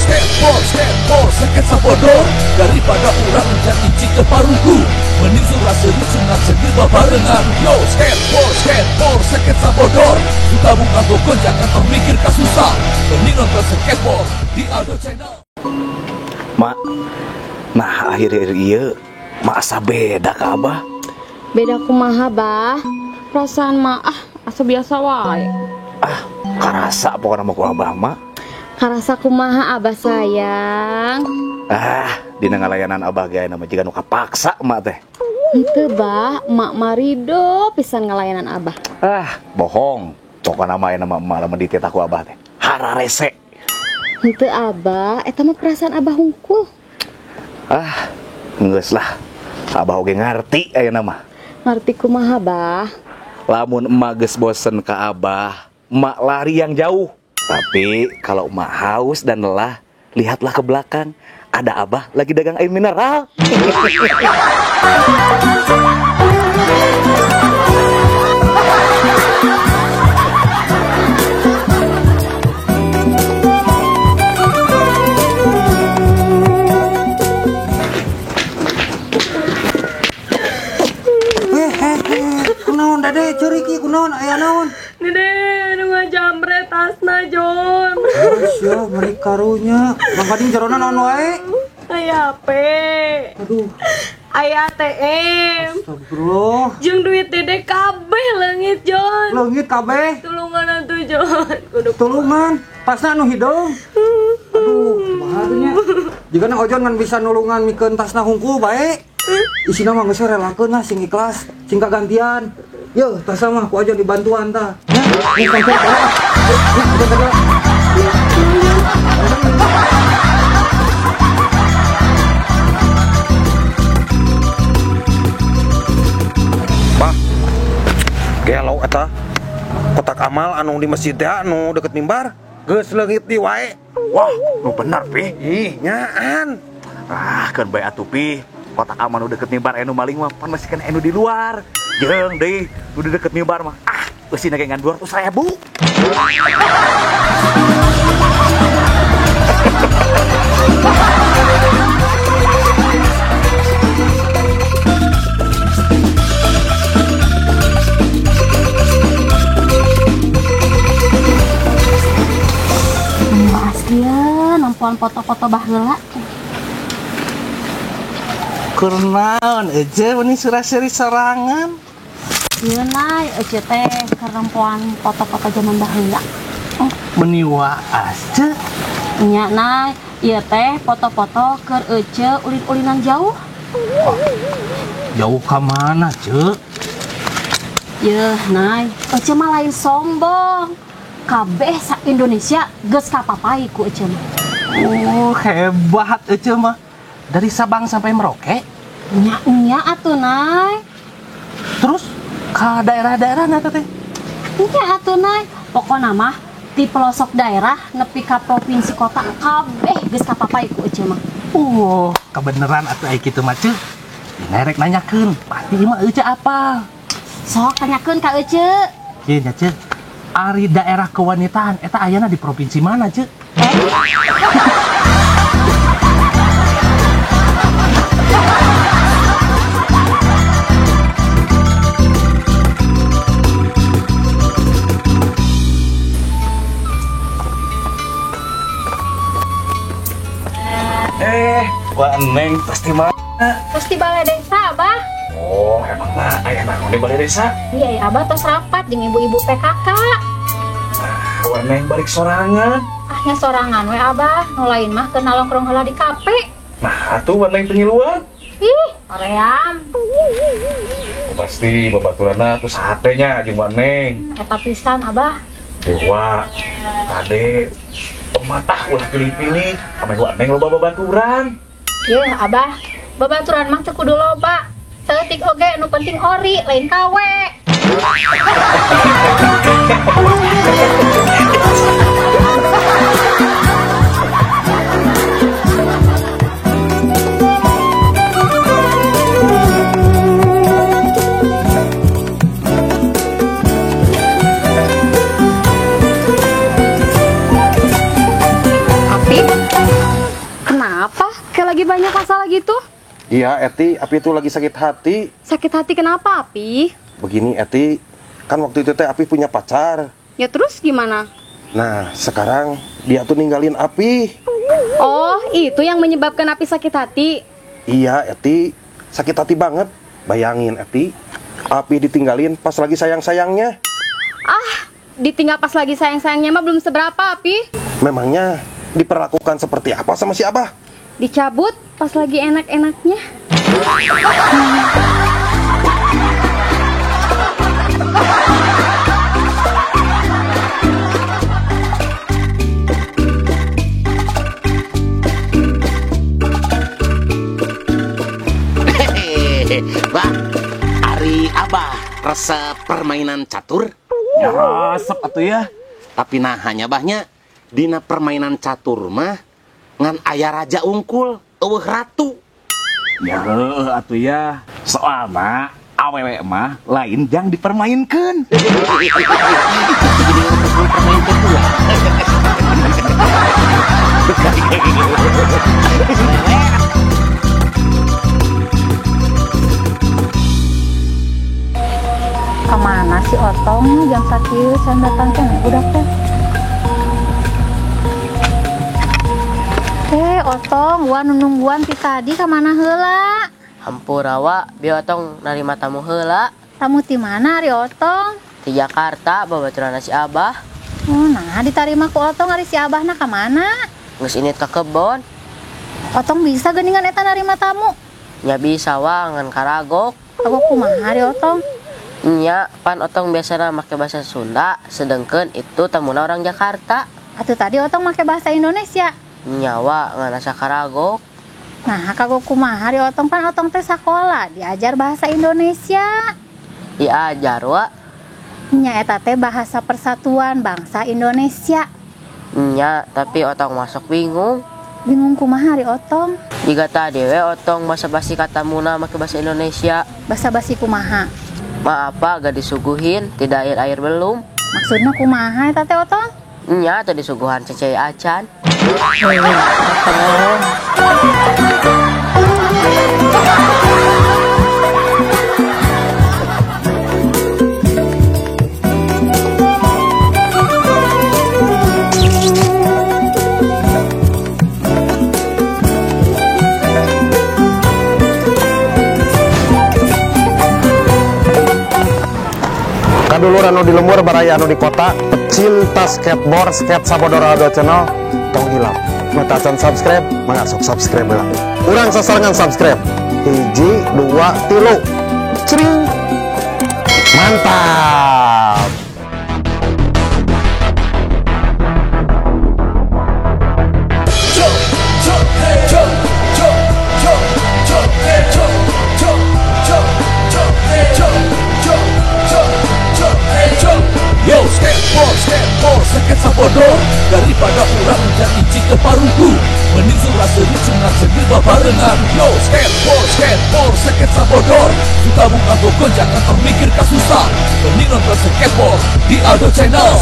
Skateboard, skateboard, seket sabodor. Daripada urang jadi cike parugu, mending surah seri sunat segir babarengan. Yo, skateboard, skateboard, seket sabodor. Ditabung kanggo gonjakan tong mikir kasusah, mending nonton skateboard di Aldo Channel. Mak, nah akhir-akhir iya mak asa beda ka abah. Beda kumaha bah? Perasaan mak ah asa biasa wae. Ah, karasa pokoknya mau ku abah mak. Karasa kumaha abah sayang? Ah, dina ngalayanan abah ge nama jiga nu kapaksa emak teh. Henteu bah, emak marido pisan ngalayanan abah. Ah, bohong. Pokokna mah aya nama emak lamun dititah ku abah teh. Hararese. Henteu abah, eta mah perasaan abah hungkul. Ah, geus lah. Abah oge ngarti ayeuna mah. Ngarti kumaha bah? Lamun emak geus bosen ka abah, emak lari yang jauh. Tapi kalau emak haus dan lelah, lihatlah ke belakang. Ada abah lagi dagang air mineral. Kunaon dade ceuriki kunaon aya naon? Dede nu ngajamret tasna Jon. Sia bari karunya. Bang Kading jarona naon wae? Aya HP. Aduh. Aya ATM. Astagfirullah. Jeung duit dede kabeh leungit Jon. Leungit kabeh? Tulungan atuh Jon. Kudu tulungan. Tasna anu hideung. Aduh, kumaha teh nya? Jigana Ojon ngan bisa nulungan mikeun tasna hungkul bae. Isina mah geus relakeun lah sing ikhlas, sing kagantian. Yeuh, tasna mah ku Ojon dibantuan tah. Nya, Bah, gelo eta kotak amal anu di masjid teh anu deket mimbar geus leungit di wae. Wah, nu bener pi. Ih, nyaan. Ah, keun bae atuh pi. Kotak amal nu deket mimbar anu maling mah pan masih kena anu di luar. Jeung deui nu di deket mimbar mah ah, eusina ge ngan 200.000. Aslian nampuan foto-foto baheula. Kurnaon ece meni suraseri sorangan. Ieu nay ece teh keur nempoan foto-foto zaman baheula. Oh, meni waas ce. Nya nay, ieu teh foto-foto keur ece ulin-ulinan jauh. Oh, jauh ka mana ce? Yeuh nay, ece mah lain sombong. Kabeh sa Indonesia geus kapapai ku ece mah. Oh, hebat ece mah. Dari Sabang sampai Merauke? Nya nya atuh nay. Terus ke daerah-daerah na teh? Nya atuh nay. Pokona mah di pelosok daerah nepi ka provinsi kota kabeh geus kapapai ku ece mah. Oh, kebeneran atuh ai kitu mah ceu. Dina rek nanyakeun, pasti ieu mah ece apal. Sok tanyakeun ka ece. Ieu nya ceu. Ari daerah kewanitaan eta ayana di provinsi mana ceu? Wah Neng pasti mana? Pasti balai desa abah. Oh emang lah ayah naon di balai desa? Iya ya abah tos rapat jeung ibu-ibu PKK. Nah, wah Neng balik sorangan. Ah nya sorangan we abah, nu lain mah keur nongkrong heula di kafe. Nah atuh wah Neng pengiluan. Ih, hoream. Oh, pasti babaturanna tuh satenya jeung wah Neng. Eta pisan abah. Dewa, kade, pematah ulah pilih-pilih, ame wah Neng loba babaturan. Yeuh abah, babaturan mah teu kudu loba. Saeutik oge nu penting ori, lain kawe. Apip. Lagi banyak masalah gitu? Iya, Eti, Api itu lagi sakit hati. Sakit hati kenapa, Api? Begini, Eti, kan waktu itu teh Api punya pacar. Ya terus gimana? Nah, sekarang dia tuh ninggalin Api. Oh, itu yang menyebabkan Api sakit hati? Iya, Eti, sakit hati banget. Bayangin, Eti, Api ditinggalin pas lagi sayang-sayangnya. Ah, ditinggal pas lagi sayang-sayangnya mah belum seberapa, Api. Memangnya diperlakukan seperti apa sama si Abah? Dicabut pas lagi enak-enaknya. Hehehe, Bah, ari Abah resep permainan catur? Ya resep atuh ya. Tapi nah hanya bahnya dina permainan catur mah ngan aya raja unggul, eueuh ratu. Ya heueuh atuh ya. Soalna awewe mah lain jang dipermainkeun. Jadi dipermainkeun ulah. Kemana si Otong jam sakieu can datang keneh budak teh? Otong, gua nungguan ti tadi kamana heula? Hampura wa, bi Otong narima tamu heula. Tamu ti mana ari Otong? Di Jakarta, babaturan si Abah. Oh, nah ditarima ku Otong ari si Abahna ka mana? Geus init ka kebon. Otong bisa geuningan eta narima tamu? Nya bisa wa, ngan karagok. Kagok kumaha ari Otong? Nya, pan Otong biasana make bahasa Sunda, sedengkeun itu tamuna orang Jakarta. Atuh tadi Otong make bahasa Indonesia. Nyawa ngan asa karagok. Nah, kagok kumaha ari Otong, pan Otong teh sakola diajar bahasa Indonesia. Diajar wa? Nya eta teh bahasa persatuan bangsa Indonesia. Nya, tapi Otong masuk bingung. Bingung kumaha ari Otong? Jiga tadi we Otong basa-basi ka tamuna make bahasa Indonesia. Basa-basi kumaha? Ma apa gak disuguhin, tidak air-air belum. Maksudna kumaha eta teh Otong? Nya teh disuguhan cecei acan. Kadulur anu di lembur, baraya anu di kota, pecinta skateboard, skate Sabodor Aldo Channel, tong hilap. Mata can subscribe, mangasok subscribe lah. Urang sasarengan subscribe. 1, 2, 3. Cring. Mantap. Yo, skateboard, skateboard, skate sabodor. Daripada urang jadi cike parugu, mending surah seri cengar cengir babarengan. Yo, skateboard, skateboard, skate sabodor. Ditabung atau gonjangan tong mikir kasusah, mending nonton skateboard di Aldo Channel.